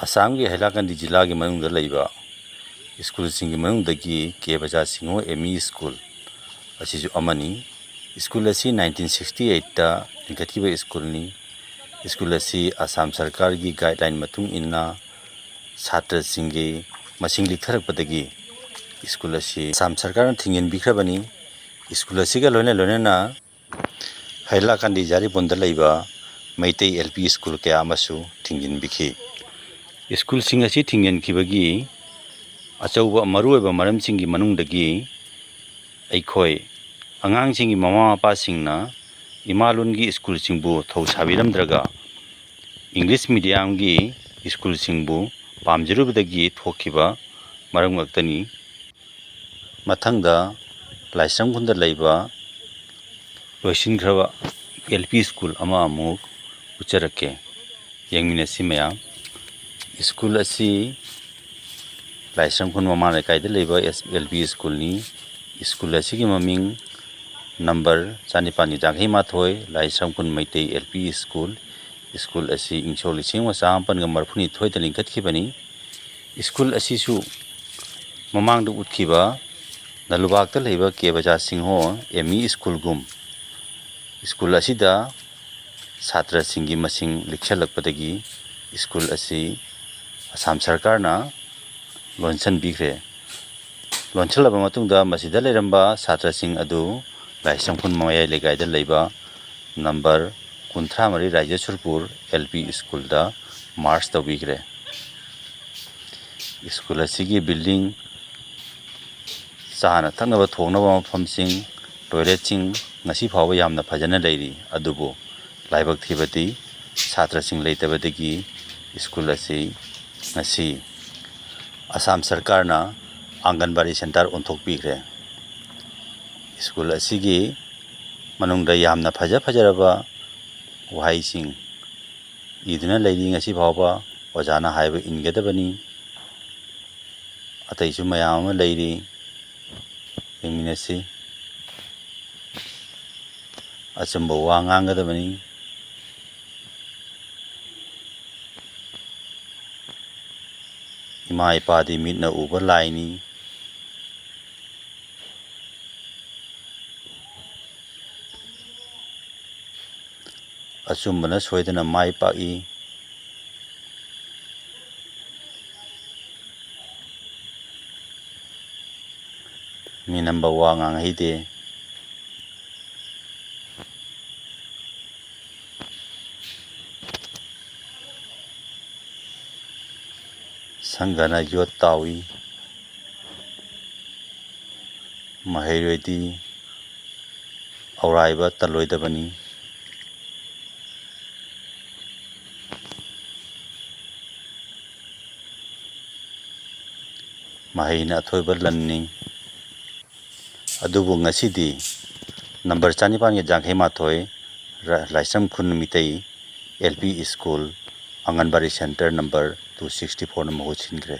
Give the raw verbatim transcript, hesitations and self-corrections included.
ꯑꯁꯥꯝꯒꯤ ꯍꯥꯏꯂꯥꯀꯟꯗꯤ ꯖꯤꯂꯥꯒꯤ ꯃꯅꯨꯡꯗ ꯂꯩꯕ ꯁ꯭ꯀꯨꯜꯁꯤꯡꯒꯤ ꯃꯅꯨꯡꯗꯒꯤ ꯀꯦ ꯕꯖꯥꯔ ꯁꯤꯡꯍꯣ ꯑꯦꯝ ꯏ ꯁ꯭ꯀꯨꯜ ꯑꯁꯤꯁꯨ ꯑꯃꯅꯤ꯫ ꯁ꯭ꯀꯨꯜ ꯑꯁꯤ ꯅꯥꯏꯟꯇꯤꯟ ꯁꯤꯛꯁꯇꯤ ꯑꯩꯠꯇ ꯂꯤꯡꯈꯠꯈꯤꯕ ꯁ꯭ꯀꯨꯜꯅꯤ꯫ ꯁ꯭ꯀꯨꯜ ꯑꯁꯤ ꯑꯁꯥꯝ ꯁꯔꯀꯥꯔꯒꯤ ꯒꯥꯏꯗꯂꯥꯏꯟ ꯃꯇꯨꯡ ꯏꯟꯅ ꯁꯥꯇ꯭ꯔꯁꯤꯡꯒꯤ ꯃꯁꯤꯡ ꯂꯤꯛꯊꯔꯛꯄꯗꯒꯤ ꯁ꯭ꯀꯨꯜ ꯑꯁꯤ ꯑꯁꯥꯝ ꯁꯔꯀꯥꯔꯅ ꯊꯤꯡꯖꯤꯟꯕꯤꯈ꯭ꯔꯕꯅꯤ꯫ ꯁ꯭ꯀꯨꯜ ꯑꯁꯤꯒ ꯂꯣꯏꯅ ꯂꯣꯏꯅꯅ ꯍꯩꯂꯥꯀꯟꯗꯤ ꯖꯥꯔꯤꯄꯨꯟꯗ ꯂꯩꯕ ꯃꯩꯇꯩ ꯑꯦꯜ ꯄꯤ ꯁ꯭ꯀꯨꯜ ꯀꯌꯥ ꯑꯃꯁꯨ ꯊꯤꯡꯖꯤꯟꯕꯤꯈꯤ꯫ ꯁ꯭ꯀꯨꯜꯁꯤꯡ ꯑꯁꯤ ꯊꯤꯡꯖꯤꯟꯈꯤꯕꯒꯤ ꯑꯆꯧꯕ ꯃꯔꯨꯑꯣꯏꯕ ꯃꯔꯝꯁꯤꯡꯒꯤ ꯃꯅꯨꯡꯗꯒꯤ ꯑꯩꯈꯣꯏ ꯑꯉꯥꯡꯁꯤꯡꯒꯤ ꯃꯃꯥ ꯃꯄꯥꯁꯤꯡꯅ ꯏꯃꯥ ꯂꯣꯟꯒꯤ ꯁ꯭ꯀꯨꯜꯁꯤꯡꯕꯨ ꯊꯧꯁꯥꯕꯤꯔꯝꯗ꯭ꯔꯒ ꯏꯪꯂꯤꯁ ꯃꯤꯗꯤꯌꯝꯒꯤ ꯁ꯭ꯀꯨꯜꯁꯤꯡꯕꯨ ꯄꯥꯝꯖꯔꯨꯕꯗꯒꯤ ꯊꯣꯛꯈꯤꯕ ꯃꯔꯝ ꯉꯥꯛꯇꯅꯤ꯫ ꯃꯊꯪꯗ ꯂꯥꯏꯁ꯭ꯔꯝ ꯈꯨꯟꯗ ꯂꯩꯕ ꯂꯣꯏꯁꯤꯟꯈ꯭ꯔꯕ ꯑꯦꯜ ꯄꯤ ꯁ꯭ꯀꯨꯜ ꯑꯃ ꯑꯃꯨꯛ ꯎꯠꯆꯔꯛꯀꯦ꯫ ꯌꯦꯡꯃꯤꯟꯅꯁꯤ ꯃꯌꯥꯝ꯫ ꯁ꯭ꯀꯨꯜ ꯑꯁꯤ ꯂꯥꯏꯁ꯭ꯔꯝ ꯈꯨꯟ ꯃꯃꯥ ꯂꯩꯀꯥꯏꯗ ꯂꯩꯕ ꯑꯦꯜ ꯄꯤ ꯁ꯭ꯀꯨꯜꯅꯤ꯫ ꯁ꯭ꯀꯨꯜ ꯑꯁꯤꯒꯤ ꯃꯃꯤꯡ ꯅꯝꯕꯔ ꯆꯅꯤꯄꯥꯟꯒꯤ ꯌꯥꯡꯈꯩ ꯃꯥꯊꯣꯏ, ꯂꯥꯏꯁ꯭ꯔꯝ ꯈꯨꯟ Meitei L P school. School ꯑꯁꯤ ꯏꯪ ꯁꯣꯛ ꯂꯤꯁꯤꯡ ꯑꯃ ꯆꯃꯥꯄꯟꯒ ꯃꯔꯤꯐꯨꯅꯤꯊꯣꯏꯗ ꯂꯤꯡꯈꯠꯈꯤꯕꯅꯤ꯫ ꯁ꯭ꯀꯨꯜ ꯑꯁꯤꯁꯨ ꯃꯃꯥꯡꯗ ꯎꯠꯈꯤꯕ ꯅꯂꯨꯕꯥꯛꯇ ꯂꯩꯕ ꯀꯦ ꯕꯖꯥꯔ ꯁꯤꯡꯍꯣ ꯑꯦꯝ ꯏ ꯁ꯭ꯀꯨꯜꯒꯨꯝ ꯁ꯭ꯀꯨꯜ ꯑꯁꯤꯗ ꯁꯥꯇ꯭ꯔꯁꯤꯡꯒꯤ ꯃꯁꯤꯡ ꯂꯤꯛꯁꯜꯂꯛꯄꯗꯒꯤ ꯁ꯭ꯀꯨꯜ ꯑꯁꯤ ꯑꯁꯥꯝ ꯁꯔꯀꯥꯔꯅ ꯂꯣꯟꯁꯤꯟꯕꯤꯈ꯭ꯔꯦ꯫ ꯂꯣꯟꯁꯤꯜꯂꯕ ꯃꯇꯨꯡꯗ ꯃꯁꯤꯗ ꯂꯩꯔꯝꯕ ꯁꯥꯇ꯭ꯔꯁꯤꯡ ꯑꯗꯨ ꯂꯥꯏꯁ꯭ꯔꯝ ꯈꯨꯟ ꯃꯌꯥꯏ ꯂꯩꯀꯥꯏꯗ ꯂꯩꯕ ꯅꯝꯕꯔ ꯀꯨꯟꯊ꯭ꯔꯥ ꯃꯔꯤ ꯔꯥꯏꯖꯦꯁ꯭ꯋꯔꯄꯨꯔ ꯑꯦꯜ ꯄꯤ ꯁ꯭ꯀꯨꯜꯗ ꯃꯥꯔꯁ ꯇꯧꯕꯤꯈ꯭ꯔꯦ꯫ ꯁ꯭ꯀꯨꯜ ꯑꯁꯤꯒꯤ ꯕꯤꯜꯗꯤꯡ, ꯆꯥꯅ ꯊꯛꯅꯕ ꯊꯣꯡꯅꯕ ꯃꯐꯝꯁꯤꯡ, ꯇꯣꯏꯂꯦꯠꯁꯤꯡ ꯉꯁꯤ ꯐꯥꯎꯕ ꯌꯥꯝꯅ ꯐꯖꯅ ꯂꯩꯔꯤ꯫ ꯑꯗꯨꯕꯨ ꯂꯥꯏꯕꯛ ꯊꯤꯕꯗꯤ ꯁꯥꯇ꯭ꯔꯁꯤꯡ ꯂꯩꯇꯕꯗꯒꯤ ꯁ꯭ꯀꯨꯜ ꯑꯁꯤ ꯉꯁꯤ ꯑꯁꯥꯝ ꯁꯔꯀꯥꯔꯅ ꯑꯪꯒꯟꯕꯥꯗꯤ ꯁꯦꯟꯇꯔ ꯑꯣꯟꯊꯣꯛꯄꯤꯈ꯭ꯔꯦ꯫ ꯁ꯭ꯀꯨꯜ ꯑꯁꯤꯒꯤ ꯃꯅꯨꯡꯗ ꯌꯥꯝꯅ ꯐꯖ ꯐꯖꯔꯕ ꯋꯥꯍꯩꯁꯤꯡ ꯏꯗꯨꯅ ꯂꯩꯔꯤ꯫ ꯉꯁꯤ ꯐꯥꯎꯕ ꯑꯣꯖꯥꯅ ꯍꯥꯏꯕ ꯏꯟꯒꯗꯕꯅꯤ꯫ ꯑꯇꯩꯁꯨ ꯃꯌꯥꯝ ꯑꯃ ꯂꯩꯔꯤ, ꯌꯦꯡꯃꯤꯟꯅꯁꯤ꯫ ꯑꯆꯨꯝꯕ ꯋꯥ ꯉꯥꯡꯒꯗꯕꯅꯤ꯫ ꯏꯃꯥ ꯏꯄꯥꯗꯤ ꯃꯤꯠꯅ ꯎꯕ ꯂꯥꯏꯅꯤ꯫ ꯑꯆꯨꯝꯕꯅ ꯁꯣꯏꯗꯅ ꯃꯥꯏ ꯄꯥꯛꯏ꯫ ꯃꯤꯅꯝꯕ ꯋꯥ ꯉꯥꯡꯍꯩꯗꯦ꯫ ꯁꯪꯒꯅ ꯌꯣꯠ ꯇꯥꯎꯏ꯫ ꯃꯍꯩꯔꯣꯏꯗꯤ ꯑꯧꯔꯥꯏꯕ ꯇꯜꯂꯣꯏꯗꯕꯅꯤ꯫ ꯃꯍꯩꯅ ꯑꯊꯣꯏꯕ ꯂꯟꯅꯤ꯫ ꯑꯗꯨꯕꯨ ꯉꯁꯤꯗꯤ ꯅꯝꯕꯔ ꯆꯅꯤꯄꯥꯟꯒ ꯌꯥꯡꯈꯩ ꯃꯥꯊꯣꯏ ꯔ-, ꯂꯥꯏꯁ꯭ꯔꯝ ꯈꯨꯟ ꯃꯤꯇꯩ ꯑꯦꯜ ꯄꯤ ꯁ꯭ꯀꯨꯜ ꯑꯪꯒꯟꯕꯥꯗꯤ ꯁꯦꯟꯇꯔ ꯅꯝꯕꯔ two sixty fourꯅ ꯃꯍꯨꯠ ꯁꯤꯟꯈ꯭ꯔꯦ꯫